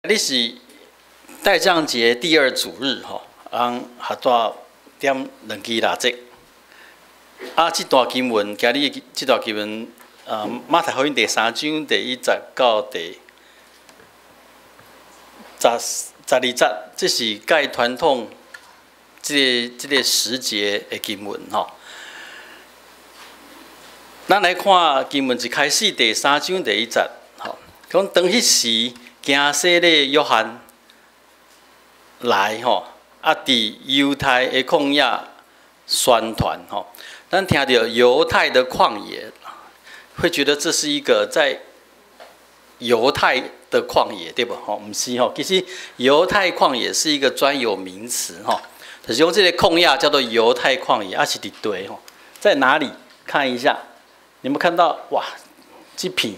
你是待降节第二主日吼，翁合蹛点两支蜡烛。啊，这段经文，今日这段经文，马太福音第三章第一节到第12节，这是盖传统这个时节的经文吼。咱来看经文一开始第三章第一节，吼，讲當彼時，行洗禮約翰來吼，啊，佇猶太的曠野宣傳吼。咱聽著猶太的曠野，會覺得這是一個在猶太的曠野，對無？吼，毋是吼，其實猶太曠野是一個專有名詞吼，就是講這個曠野叫做猶太曠野，啊是佇佗吼，在哪裡？看一下，你們看到哇，這片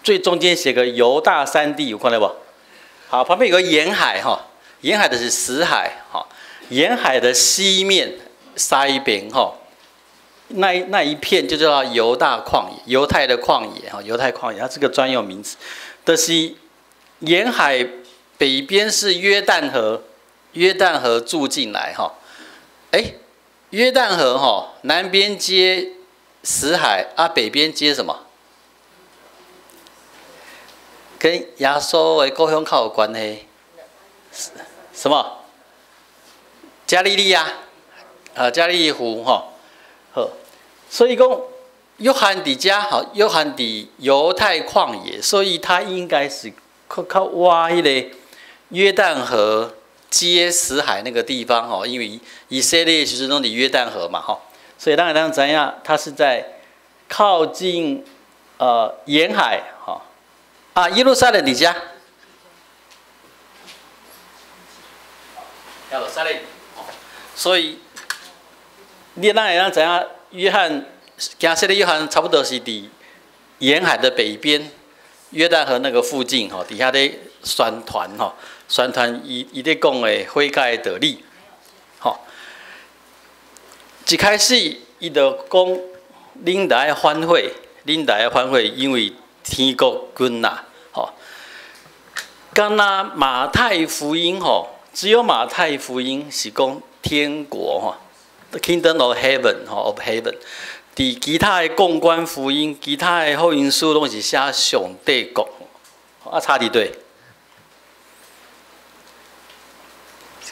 最中間寫個猶大山地，有看到無？好，旁邊有個沿海哈，沿海的是死海哈，沿海的西面西邊哈，那一片就叫做猶大曠野，猶太的曠野哈，猶太曠野，它是個專有名詞。就是沿海北邊是約旦河，約旦河注進來哈，哎，約旦河哈，南邊接死海啊，北邊接什麼？跟耶穌的故鄉較有關係？什麼？加利利亞啊，加利利湖吼，好，所以講約翰佇遮吼，約翰佇猶太曠野，所以他應該是較較倚彼个約旦河接死海那個地方吼，因為以色列其實攏佇約旦河嘛吼，所以咱會當知影，他是在靠近沿海吼。啊，耶路撒冷佇遮，耶路撒冷，所以你咱會當知影，約翰行洗禮約翰差不多是佇沿海的北邊，約旦河那個附近吼，佇遐咧宣傳吼，宣傳伊咧講的悔改的道理，吼。一開始伊就講，恁著愛反悔，恁著愛反悔，因為天國近啦，吼。敢若馬太福音吼，只有馬太福音是講天國吼，The Kingdom of Heaven 吼，of Heaven。佇其他的共觀福音、其他的福音書攏是寫上帝國，啊差佇佗。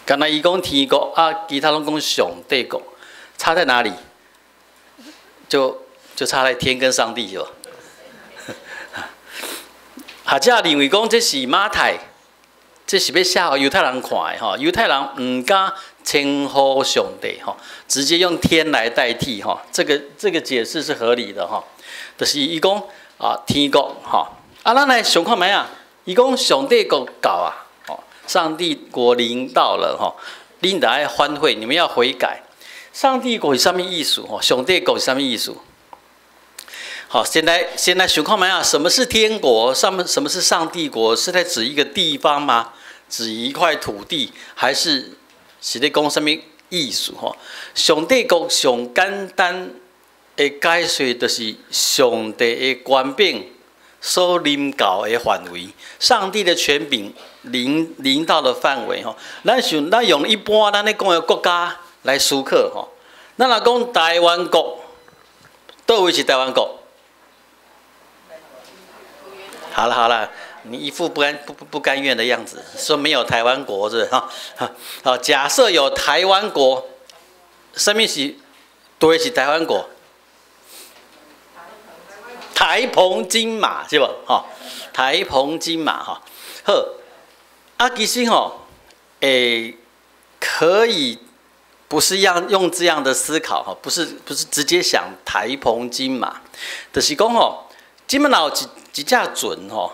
敢若伊講天國，啊其他攏講上帝國，差在哪裡？就差在天跟上帝是無？學者認為講這是馬太，這是欲寫予猶太人看的吼，猶太人毋敢稱呼上帝吼，直接用天來代替吼，這個解釋是合理的吼，就是伊講啊天國吼，啊咱來想看覓啊，伊講上帝國到啊，上帝國臨到了吼，恁著愛反悔，你們要悔改。上帝國是啥物意思？吼，上帝國是啥物意思？好，先來想看覓啊？什麼是天國？什麼是上帝國？是在指一個地方嗎？指一塊土地，還是是咧講啥物意思？吼，上帝國上簡單的解釋就是上帝的權柄所臨到的範圍，上帝的權柄臨到的範圍。吼，咱想咱用一般咱咧講的國家來思考。吼，咱若講台灣國，佗位是台灣國？好了好了，你一副不甘願的樣子，說沒有台灣國是哈？好，假設有台灣國，啥物是佗位是台灣國？台澎金馬是無？吼，台澎金馬吼，好。啊，其實吼，可以不是要用這樣的思考哈，不是直接想台澎金馬，就是講吼，這擺若有一隻船吼，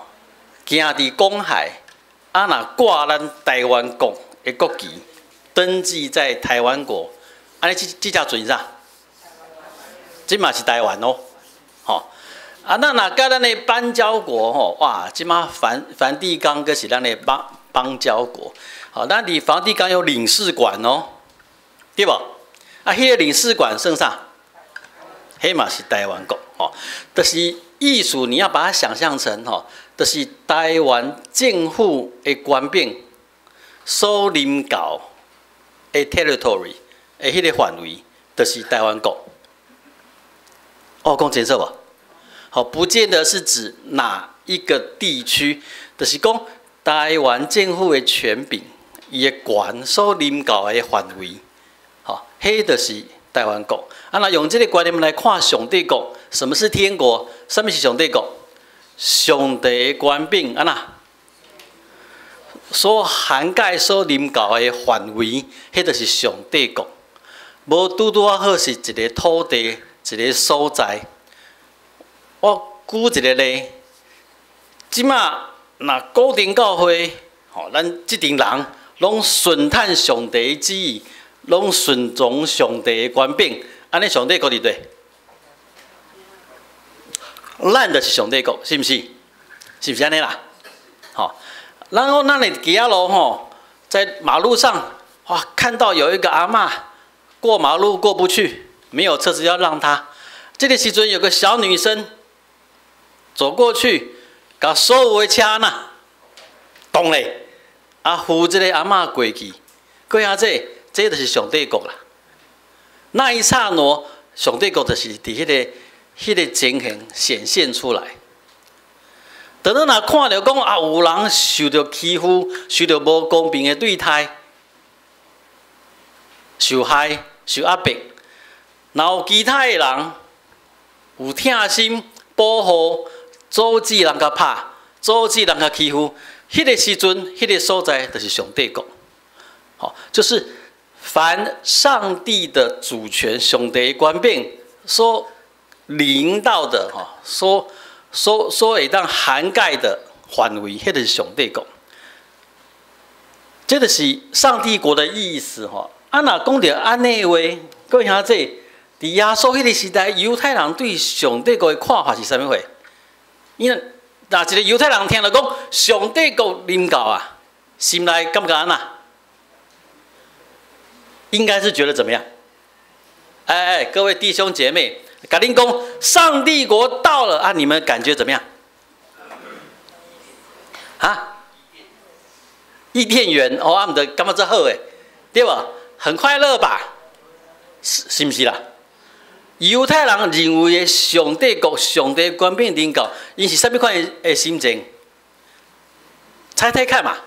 行佇公海，啊，若掛咱台灣國的國旗，登記在台灣國，按呢這隻船啥？這嘛是台灣哦，吼。啊，那若佮咱的邦交國吼，哇，這馬梵蒂岡閣是咱的邦交國，好，咱佇梵蒂岡有領事館哦，對無？啊，彼個領事館算啥？彼嘛是台灣國，吼，就是意思你要把它想象成吼，就是台灣政府的權柄所臨到的 territory 的彼個範圍，就是台灣國。哦，講清楚無？好，不見得是指哪一個地區，就是講台灣政府的權柄，伊的權所臨到的範圍，吼，彼就是台灣國。啊，若用這個觀念來看上帝國，什麼是天國？啥物是上帝國？上帝的權柄按怎所涵蓋、所臨到的範圍，彼就是上帝國。無拄拄仔好是一个土地，一个所在。我舉一个例，這馬若固定教會，吼，咱這陣人攏順趁上帝旨意，攏順從上帝的權柄，按呢上帝國佇佗？咱就是上帝國，是毋是？是毋是按呢啦？吼，然後咱佇街仔路吼，在馬路上，哇，看到有一個阿嬤過馬路過不去，沒有車子要讓她。這個時陣有個小女生走過去，共所有的車呐擋咧，啊扶這個阿嬤過去，過下這，這就是上帝國啦。那一剎那，上帝國就是佇彼個情形顯現出來。當咱若看著講啊，有人受著欺負，受著無公平的對待，受害、受壓迫，若有其他的人有疼心保護，阻止人共拍，阻止人共欺負，彼個時陣，彼個所在就是上帝國。吼，就是凡上帝的主權、上帝權柄所臨到的，吼，所會當涵蓋的範圍，彼就是上帝國。這就是上帝國的意思，吼。啊，若講著按呢話，各位兄弟，佇耶穌彼個時代，猶太人對上帝國的看法是啥物貨？因為若一個猶太人聽著講上帝國臨到啊，心內感覺按怎？應該是覺得怎麼樣？哎哎，各位弟兄姐妹，共恁講，上帝國到了啊，你們感覺怎麼樣？啊？伊甸園哦，啊，毋著感覺足好的，對無？很快樂吧？是毋是啦？猶太人認為的上帝國、上帝權柄臨到，𪜶是啥物款的心情？猜猜看嘛！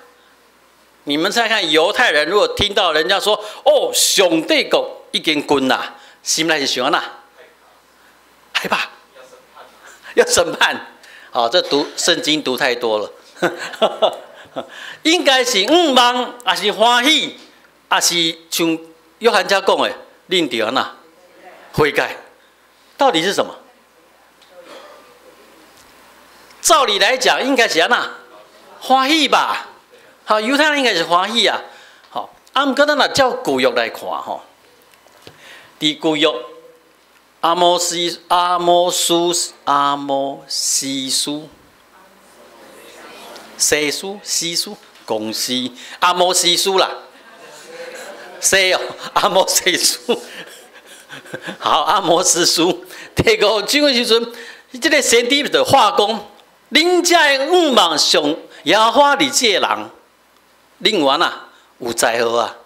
你們猜看，猶太人如果聽到人家說：“哦，上帝國已經近啦”，心內是想按怎？害怕，要審判。好，這讀聖經讀太多了，應該是向望，抑是歡喜，抑是像約翰遮講的，恁著按怎悔改？到底是什麼？照理來講，應該是按怎歡喜吧？好，猶太人應該是歡喜啊。好，啊，毋過咱若照舊約來看吼，佇舊約阿摩司、阿摩書、阿摩司書、西書、西書、公司、阿摩司書啦，西哦，阿摩司書。好，阿摩司書第五章的時陣，這个先知就話講，恁遮的向望上耶和華日子的人，恁有按怎？有災禍啊！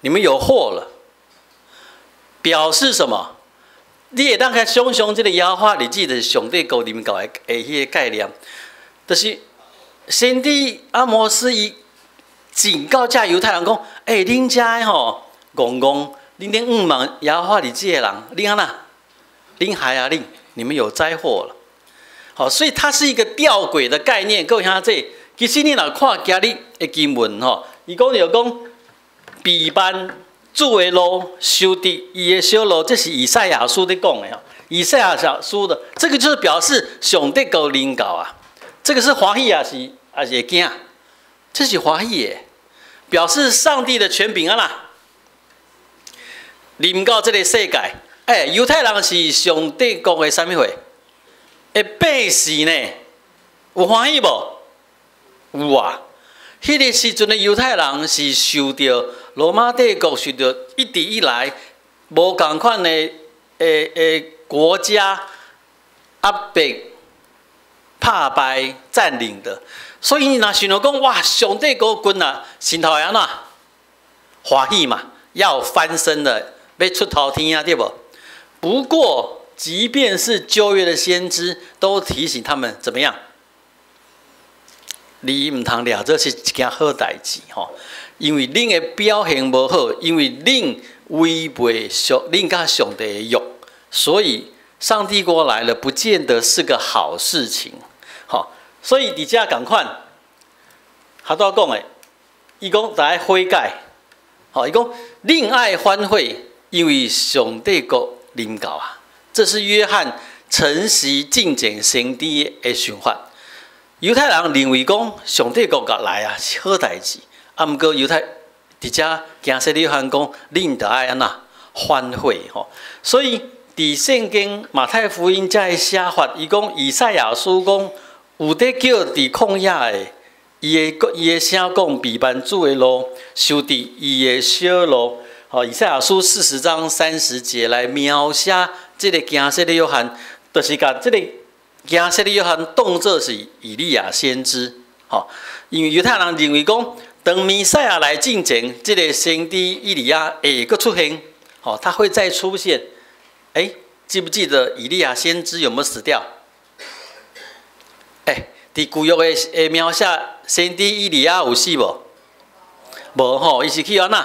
你們有禍了。表示什麼？你會當較想像這个耶和華日子就是上帝國臨到的彼个概念，就是先知阿摩司伊警告遮猶太人講：欸，恁遮的吼，戇戇，恁咧向望耶和華日子的人，恁按怎？恁害啊恁，你們有災禍了。好，所以它是一個吊詭的概念。各位兄弟，其實你若看今日的經文吼，伊講著講避慢主的路，修直伊的小路，這是以賽亞書咧講的吼。以賽亞書的這個就是表示上帝國臨到啊，這個是歡喜抑是會驚？這是歡喜的，表示上帝的權柄按怎，臨到這個世界。欸，猶太人是上帝國的啥物貨？的百姓呢？有歡喜無？有啊！彼个時陣的猶太人是受著羅馬帝國受著一直以來無仝款的國家壓迫、拍敗佔領的。所以若想著講哇，上帝國近啊，心頭會按怎？歡喜嘛，要翻身的，欲出頭天啊，對無？不過，即便是舊約的先知，都提醒他們怎麼樣？你毋通掠做是一件好代誌吼，因為恁的表現無好，因為恁違背上恁佮上帝的約，所以上帝國來了，不見得是個好事情，吼。所以佇遮仝款，他拄仔講的，伊講著愛悔改，吼，伊講恁愛反悔，因為上帝國臨到啊。這是約翰承襲進前先知的想法。猶太人認為講上帝國共來啊是好代誌，啊，毋過猶太佇遮驚洗禮約翰講，恁著愛按怎反悔吼。所以佇聖經馬太福音遮的寫法，伊講以賽亞書講有佇叫佇曠野的，伊的聲講備辦主的路，修直伊的小路。吼，以賽亞書40章30節來描寫這个驚洗禮約翰，就是共這个驚洗禮約翰當做是以利亞先知。吼，因為猶太人認為講，當彌賽亞來進前，這个先知以利亞會閣出現，吼，他會再出現。欸，記不記得以利亞先知有沒有死掉？欸，佇舊約的描寫，先知以利亞有死無？無吼，伊是去按怎？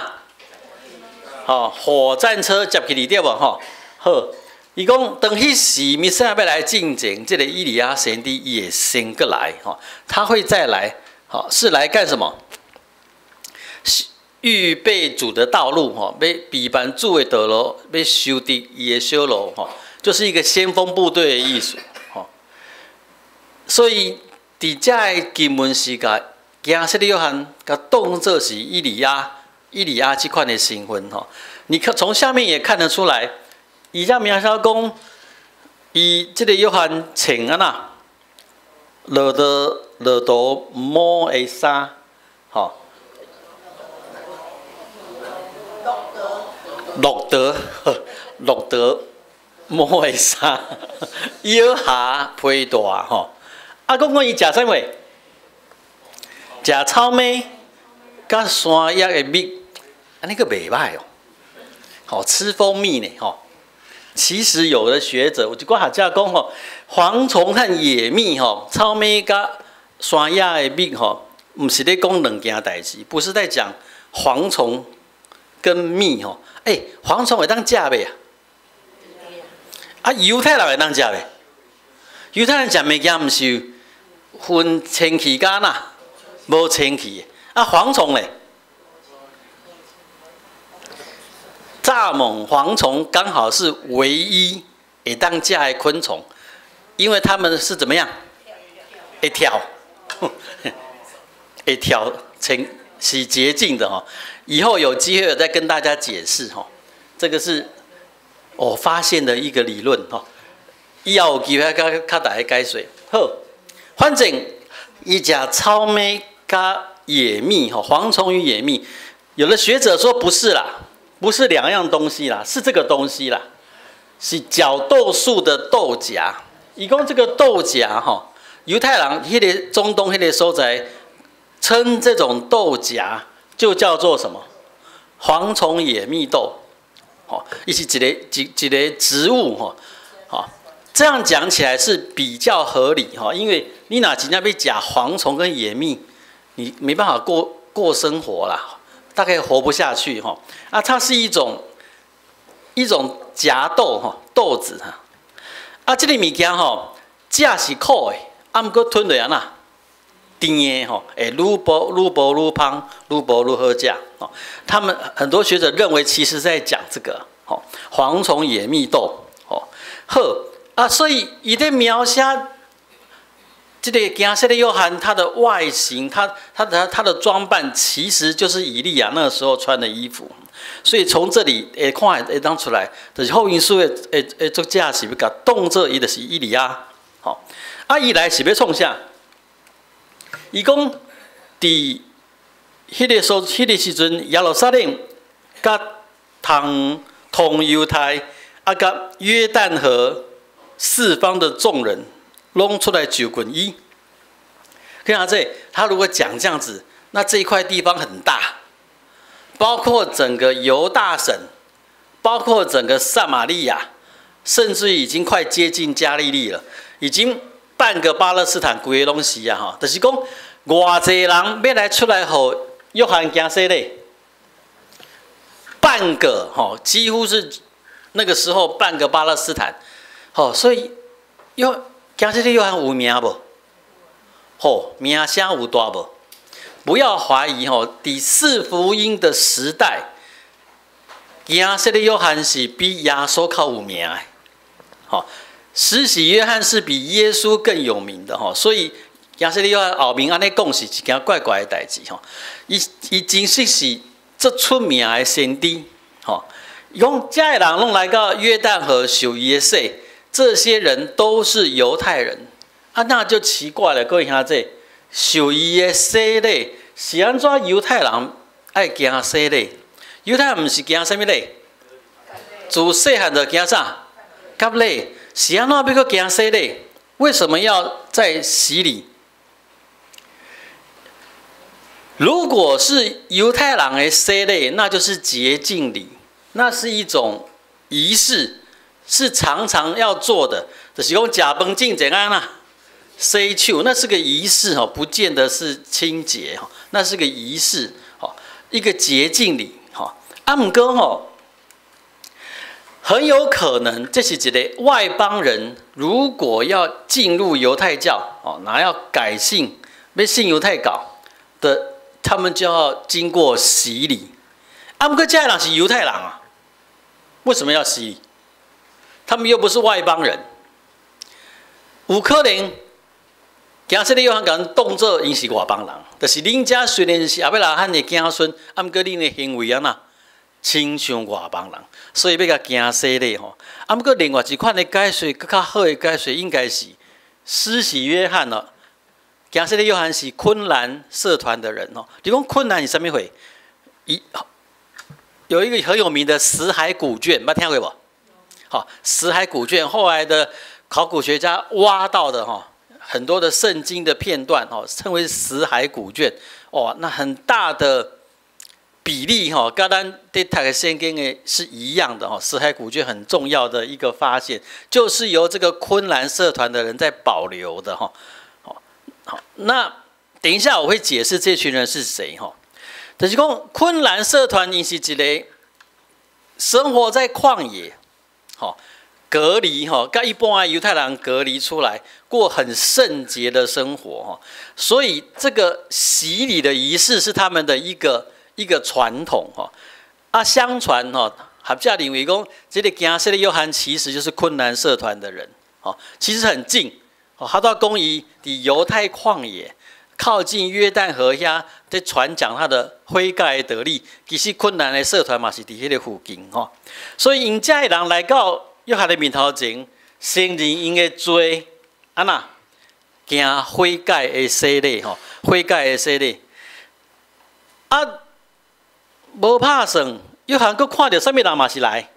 吼，火戰車接去哩對無吼？好，伊講當彼時彌賽亞欲來進前，這个以利亞先知伊會先閣來吼，他會再來，吼，是來幹什麼？預備主的道路吼，欲備辦主的道路，欲修直伊的小路吼，就是一個先鋒部隊的意思吼。所以佇遮的經文是共驚洗禮約翰共當做是以利亞這款的身份吼。你看從下面也看得出來，伊遮描寫講，伊這个約翰穿按怎，駱駝毛的衫，吼。駱駝毛的衫，腰下皮帶吼。啊，講講伊食啥物？食草莓，佮山藥的蜜，按呢閣袂䆀哦。好吃蜂蜜呢，吼。其實有的學者，有一寡學者講吼，蝗蟲和野蜜吼，草莓佮山藥的蜜吼，毋是咧講兩件代誌，不是在講蝗蟲跟蜜吼。欸，蝗蟲會當食袂啊？啊，猶太人會當食袂？猶太人食物件毋是分清氣佮哪無清氣的？啊，蝗蟲咧？蚱蜢、蝗蟲剛好是唯一會當食的昆蟲，因為它們是怎麼樣？會跳，會跳，清是潔淨的吼。以後有機會再跟大家解釋吼。這個是我發現的一個理論吼。以後有機會較較大家解說。好，反正伊食草莓佮野蜜吼，蝗蟲與野蜜，有的學者說不是啦，不是兩樣東西啦，是這個東西啦，是角豆樹的豆莢。伊講這個豆莢吼，猶太人彼个中東彼个所在，稱這種豆莢就叫做什麼？蝗蟲野蜜豆，吼，伊是一個植物吼，吼，這樣講起來是比較合理吼，因為你若真正欲食蝗蟲跟野蜜，你沒辦法過生活啦，大概活不下去吼。啊，它是一種夾豆吼，豆子哈。啊，這个物件吼，食是苦的，啊，毋過吞落按怎？甜的吼，會愈補愈補愈芳，愈補愈好食。吼，他們很多學者認為，其實在講這個吼，蝗蟲野蜜豆，吼，好啊，所以伊咧描寫這个驚洗禮約翰他的外形，他的裝扮，其實就是以利亞那個時候穿的衣服。所以從這裡會看會當出來，就是福音書的作者是欲共當做伊就是以利亞，吼，啊，伊來是欲創啥？伊講佇彼个時陣，耶路撒冷佮通猶太啊，佮約旦河四方的眾人，攏出來就近伊。看下這，他如果講這樣子，那這一塊地方很大，包括整個猶大省，包括整個撒瑪利亞，甚至已經快接近加利利了，已經半個巴勒斯坦規个攏是啊！吼，就是講偌濟人欲來出來予約翰行洗禮，半個吼，幾乎是那個時候半個巴勒斯坦，吼，所以約行洗禮約翰有名無？吼，名聲有大無？不要懷疑吼，佇四福音的時代，行洗禮約翰是比耶穌較有名的，吼，施洗約翰是比耶穌更有名的吼，所以行洗禮約翰後面按呢講是一件怪怪的代誌吼，伊伊真實是足出名的先知，吼，伊講遮的人攏來到約旦河受伊的洗，這些人都是猶太人，啊，那就奇怪了，各位兄弟，受伊的洗禮是按怎猶太人愛行洗禮？猶太人毋是行啥物禮？自細漢就行啥？割禮。是按怎欲閣行洗禮？為什麼要再洗禮？如果是猶太人的洗禮，那就是潔淨禮，那是一種儀式，是常常要做的。就是講食飯進前按怎洗手，那是個儀式哦，不見得是清潔哈，那是個儀式，一個潔淨禮哈。啊，毋過吼，很有可能這是一個外邦人，如果要進入猶太教哦，那要改信，欲信猶太教的，他們就要經過洗禮。啊，毋過這人是猶太人啊，為什麼要洗禮？他們又不是外邦人，有可能行洗禮約翰共𪜶當做𪜶是外邦人，就是恁遮雖然是亞伯拉罕的子孫，啊，毋過恁的行為按怎，親像外邦人，所以欲共行洗禮吼。啊，毋過另外一款的解說，閣較好的解說，應該是施洗約翰咯。行洗禮約翰是昆蘭社團的人哦。你講昆蘭是啥物貨？伊有一個很有名的死海古卷，捌聽過無？好，死海古卷後來的考古學家挖到的哈，很多的聖經的片段哦，稱為死海古卷。哦，那很大的比例哈，佮咱佇讀的聖經的是一樣的哈。死海古卷很重要的一個發現，就是由這個昆蘭社團的人在保留的哈。好，好，那等一下我會解釋這群人是誰哈。就是講昆蘭社團，𪜶是一個生活在曠野，吼，隔離吼，佮一般的猶太人隔離出來，過很聖潔的生活哈。所以這個洗禮的儀式是他們的一個一個傳統哈。啊，相傳哈，學者認為講，這個行洗禮約翰其實就是昆蘭社團的人，哦，其實很近，哦，他到公伊佇猶太曠野，靠近約旦河遐，在傳講他的悔改的道理。其實昆蘭的社團嘛是佇彼個附近吼，所以𪜶遮的人來到約翰的面頭前，承認𪜶的罪，按怎行悔改的洗禮吼，悔改的洗禮。啊，無拍算，約翰閣看著啥物人嘛是來，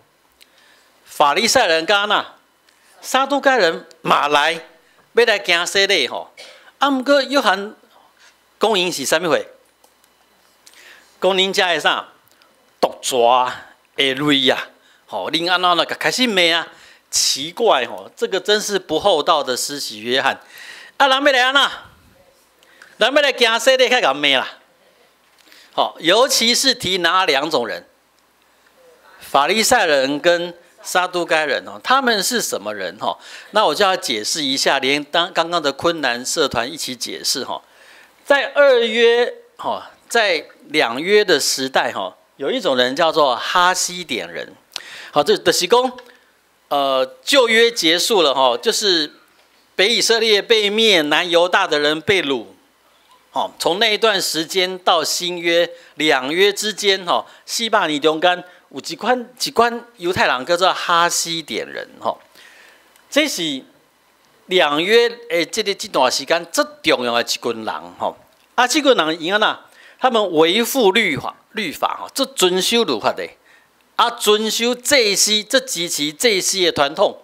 法利賽人佮按怎，撒都該人嘛來，欲來行洗禮吼。啊，毋過約翰講𪜶是啥物貨？講恁遮的啥？毒蛇的類啊！吼，恁按怎就開始罵啊？奇怪吼，這個真是不厚道的施洗約翰。啊，人欲來按怎？人欲來行洗禮，較共罵啦。好，尤其是提哪兩種人？法利賽人跟撒都該人哦，他們是什麼人？哈，那我就要解釋一下，連當剛剛的昆蘭社團一起解釋哈。在二約哈，在兩約的時代哈，有一種人叫做哈西典人。好，這就是講，舊約結束了哈，就是北以色列被滅，南猶大的人被擄。好，從那一段時間到新約兩約之間哈，400年中間有一款一款猶太人叫做哈西典人吼，這是兩約的這個這段時間最重要的一群人吼。啊，這群人𪜶按怎？他們維護律法，律法吼，足遵守律法的，啊，遵守祭司，足支持祭司的傳統，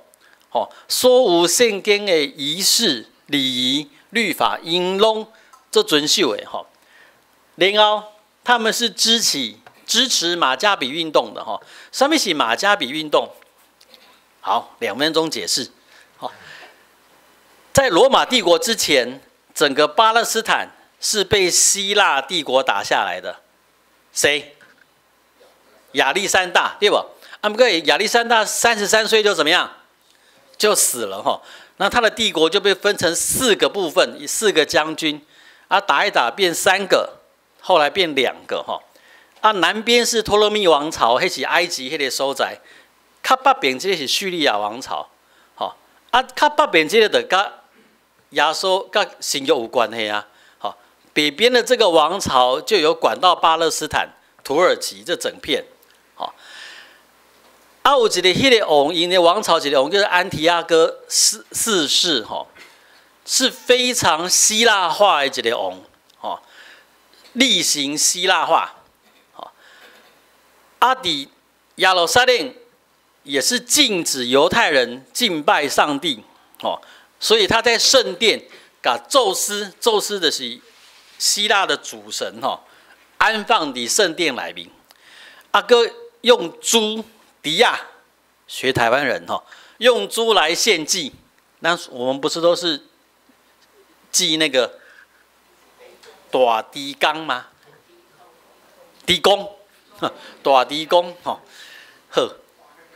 吼，所有聖經的儀式、禮儀、律法，𪜶攏足遵守的吼。然後他們是支持馬加比運動的吼。啥物是馬加比運動？好，2分鐘解釋。好，在羅馬帝國之前，整個巴勒斯坦是被希臘帝國打下來的。誰？亞歷山大，對無？啊，毋過亞歷山大33歲就怎麼樣？就死了哈。那他的帝國就被分成四個部分，四個將軍啊，打一打變三個，後來變兩個哈。啊，南邊是托勒密王朝，彼是埃及彼个所在；較北邊這個是敘利亞王朝，吼。啊，較北邊這個就佮耶穌佮新約有關係啊，吼。北邊的這個王朝就有管到巴勒斯坦、土耳其這整片，吼。啊，有一個彼个王，𪜶的王朝一個王叫做安提阿哥四世，吼，是非常希臘化的一個王，吼，厲行希臘化。啊佇耶路撒冷也是禁止猶太人敬拜上帝，哦，所以他在聖殿共宙斯，宙斯就是希臘的主神，吼，安放佇聖殿內面，啊，閣用豬豬仔，學台灣人，吼，用豬來獻祭，那我們不是都是祭那個大豬公嗎？豬公。大豬公吼，好，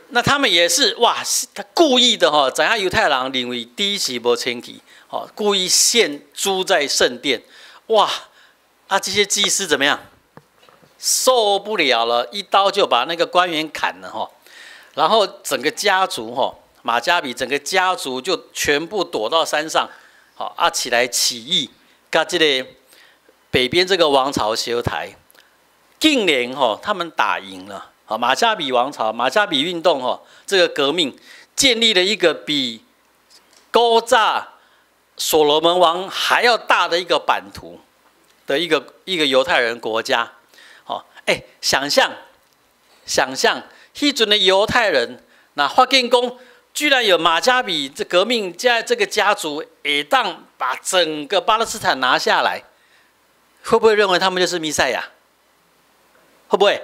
那他們也是哇，他故意的吼，知影猶太人認為豬是無清氣，吼，故意獻豬在聖殿，哇，啊這些祭司怎麼樣？受不了了，一刀就把那個官員砍了吼，然後整個家族吼，馬加比整個家族就全部躲到山上，好啊起來起義，佮這个北邊這個王朝相刣。竟然吼，他們打贏了。好，馬加比王朝、馬加比運動吼，這個革命建立了一個比古早所羅門王還要大的一個版圖的一個猶太人國家。好，哎，想象想象，彼陣的猶太人，若發現講，居然有馬加比這革命家這個家族會當把整個巴勒斯坦拿下來，會不會認為他們就是彌賽亞？會不會？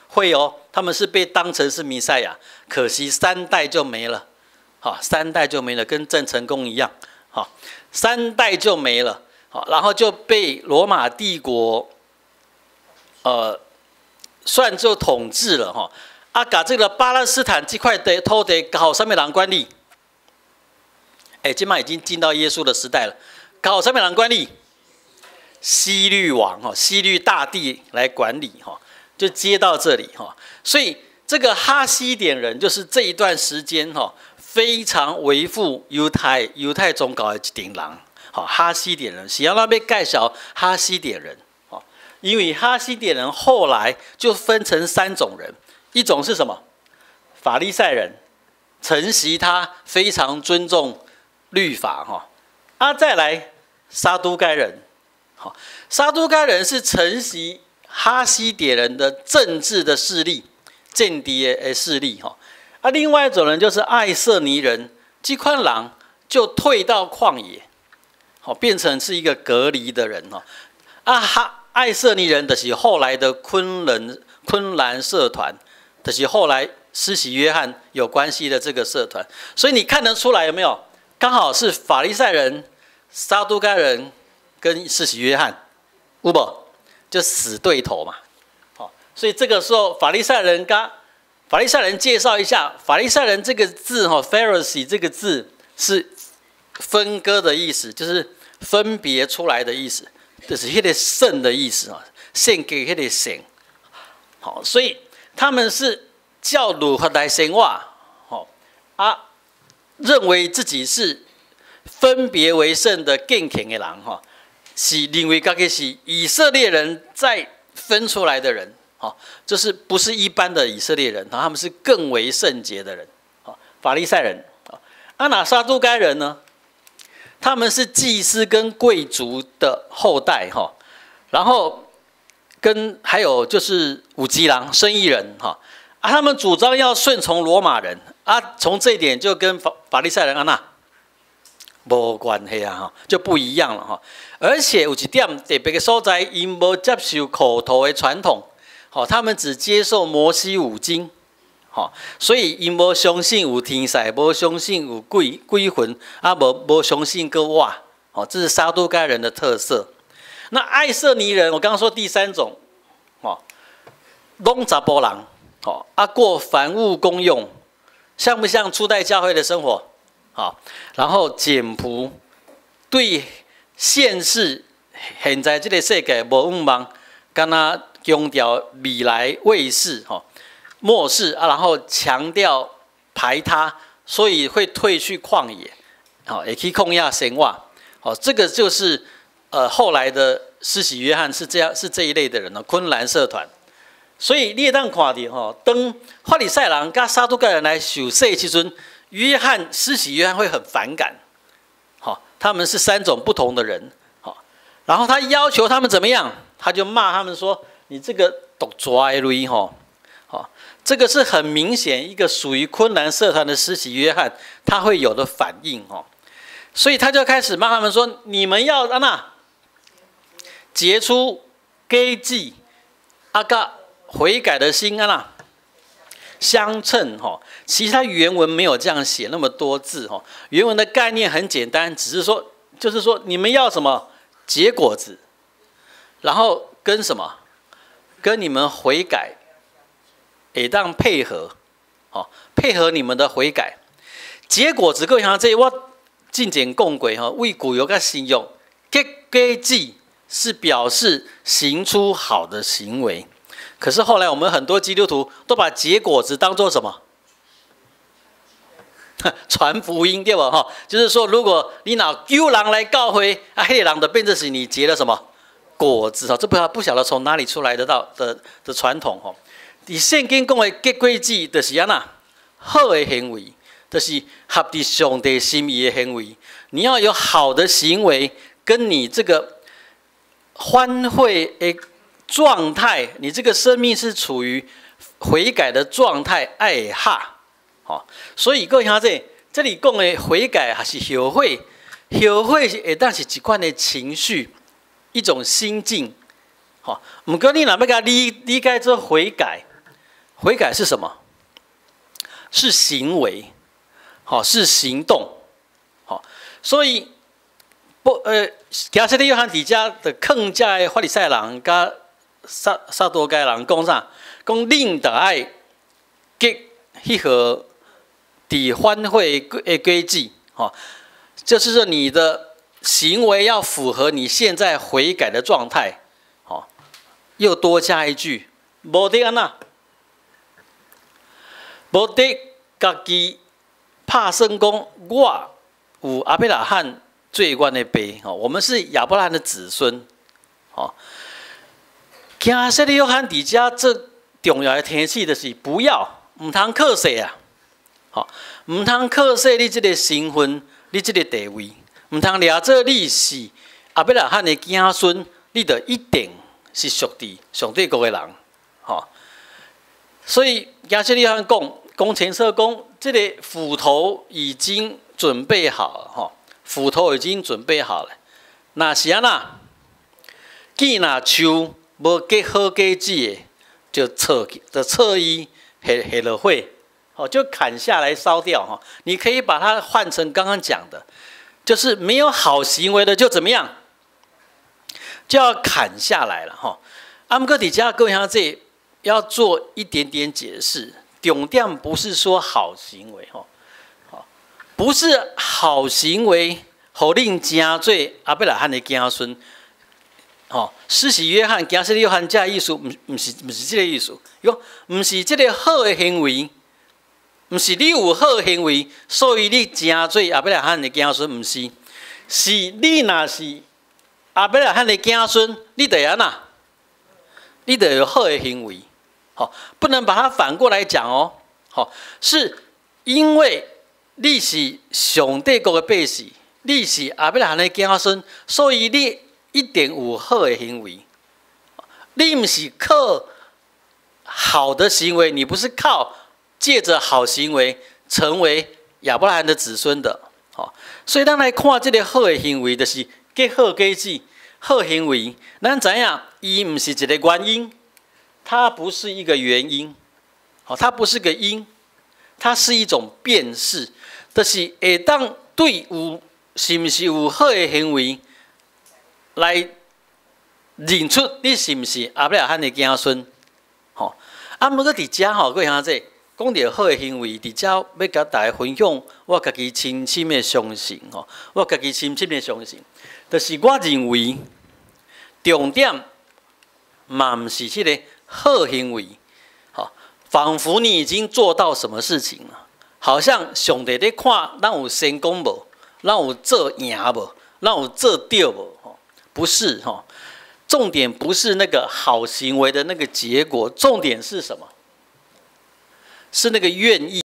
會哦，他們是被當成是彌賽亞，可惜三代就沒了，好，三代就沒了，跟鄭成功一樣，好，三代就沒了，好，然後就被羅馬帝國，算作統治了哈。啊，共這個巴勒斯坦這塊的土地交予啥物人管理？哎，這擺已經進到耶穌的時代了，交予啥物人管理？希律王哈，希律大帝來管理哈，就接到這裡哈。所以這個哈西點人就是這一段時間哈，非常維護猶太宗教的一群人。好，哈西點人，是按怎欲介紹哈西點人，好，因為哈西點人後來就分成三種人，一種是什麼？法利賽人，承襲他非常尊重律法哈。啊，再來撒都該人。好，撒都該人是承襲哈西點人的政治的勢力、政治的勢力哈。啊，另外一種人就是愛色尼人，這款人就退到曠野，好，變成是一個隔離的人哈。啊哈，愛色尼人就是後來的昆蘭社團，就是後來施洗約翰有關係的這個社團。所以你看得出來有沒有？剛好是法利賽人、撒都該人跟施洗約翰，有無？就死對頭嘛。好，所以這個時候法利賽人佮法利賽人介紹一下，法利賽人這個字哈，Pharisee 這個字是分割的意思，就是分別出來的意思，就是彼個聖的意思啊，獻給彼個神。好，所以他們是照律法來生活，好啊，認為自己是分別為聖的敬虔的人哈，是認為家己是以色列人再分出來的人，好，就是不是一般的以色列人，他們是更為聖潔的人，好，法利賽人，啊，那撒都該人呢？他們是祭司跟貴族的後代，哈，然後跟還有就是有錢人、生意人，哈，啊，他們主張要順從羅馬人啊，從這一點就跟法利賽人按怎無關係啊，哈，就不一樣了哈。而且有一點特別的所在，𪜶無接受口頭的傳統，好，他們只接受摩西五經，好，所以𪜶無相信有天使，無相信有鬼魂，啊，無相信閣活，哦，這是撒都該人的特色。那愛色尼人，我剛剛說第三種，哦，攏查埔人，哦，啊過凡物公用，像不像初代教會的生活？好，然後簡樸，對現世現在這個世界無向望，敢若強調未來未世吼末世啊，然後強調排他，所以會退去曠野，好，會去曠野生活，好，這個就是後來的施洗約翰是這樣，是這一類的人呢，昆蘭社團。所以你會當看著吼，當法利賽人佮撒都該人來受洗時陣，約翰施洗約翰會很反感，好，他們是三種不同的人，好，然後他要求他們怎麼樣，他就罵他們說：“你這個毒蛇的類吼，好，這個是很明顯一個屬於昆蘭社團的施洗約翰他會有的反應哦，所以他就開始罵他們說：你們要按怎結出果子，啊佮悔改的心按怎相稱哈，其實他原文沒有這樣寫那麼多字哈，原文的概念很簡單，只是說，就是說你們要什麼結果子，然後跟什麼，跟你們悔改，會當配合，好，配合你們的悔改，結果子各位兄弟，我進前講過哈，為舊約佮新約結果子是表示行出好的行為。可是後來我們很多基督徒都把結果子當做什麼？傳福音對無哈？就是說，如果你若揪人來教會，啊，彼個人就變成是你結了什麼果子哈？這不曉得從哪裡出來的到的的傳統吼。佇聖經講的結果子就是按怎好的行為，就是合佇上帝心意的行為。你要有好的行為，跟你這個反悔的狀態，你這個生命是處於悔改的狀態，愛合，吼，所以各位兄弟，這裡講的悔改還是後悔？後悔是會當是一款的情緒，一種心境，吼。毋過你若欲共理解做悔改，悔改是什麼？是行為，好，是行動，好，所以不施洗約翰佇遮就勸遮的法利賽人佮撒都該人講啥？講恁著愛結彼號佇反悔的果子，吼，就是說你的行為要符合你現在悔改的狀態，吼。又多加一句，無得按怎，無得家己拍算講，我有亞伯拉罕做阮的爸，吼，我們是亞伯拉罕的子孫，吼。施洗約翰佇遮最重要的提醒就是不要，毋通靠勢啊，吼，毋通靠勢你這個身份，你這個地位，毋通掠做你是亞伯拉罕的子孫，你就一定是屬佇上帝國的人，吼。所以施洗約翰講，講清楚講，這個斧頭已經準備好了，吼，斧頭已經準備好了。若是按怎，見若樹無結好果子的，就切伊，下落火，哦，就砍下來燒掉哈。你可以把它換成剛剛講的，就是沒有好行為的就怎麼樣，就要砍下來了哈。啊毋過佇遮各位兄弟要做一點點解釋，重點不是說好行為哈，不是好行為，予恁成做亞伯拉罕的子孫。吼，施洗約翰、施洗約翰這意思，毋是這個意思。伊講，毋是這個好的行為，毋是你有好行為，所以你成做亞伯拉罕的子孫，毋是，是你若是亞伯拉罕的子孫，你就按怎？你得有好的行為。吼，不能把它反過來講哦。吼，是因為你是上帝國的百姓，你是亞伯拉罕的子孫，所以你一定有好的行為，你毋是靠好的行為，你不是靠借着好行為成為亞伯拉罕的子孫的。吼，所以咱來看這个好的行為，就是結好果子。好行為，咱知影，伊毋是一个原因，它不是一個原因，吼，它不是個因，它是一種辨識，就是會當對有是毋是有好的行為來認出你是毋是亞伯拉罕的子孫，吼。啊，毋過佇遮吼，各位兄弟，講著好的行為，佇遮欲共大家分享我家己深深的相信，吼，我家己深深的相信，就是我認為重點嘛毋是彼个好行為，吼，仿佛你已經做到什麼事情了，好像上帝咧看咱有成功無，咱有做贏無，咱有做著無，吼，不是吼，重點不是那個好行為的那個結果，重點是什麼？是那個願意。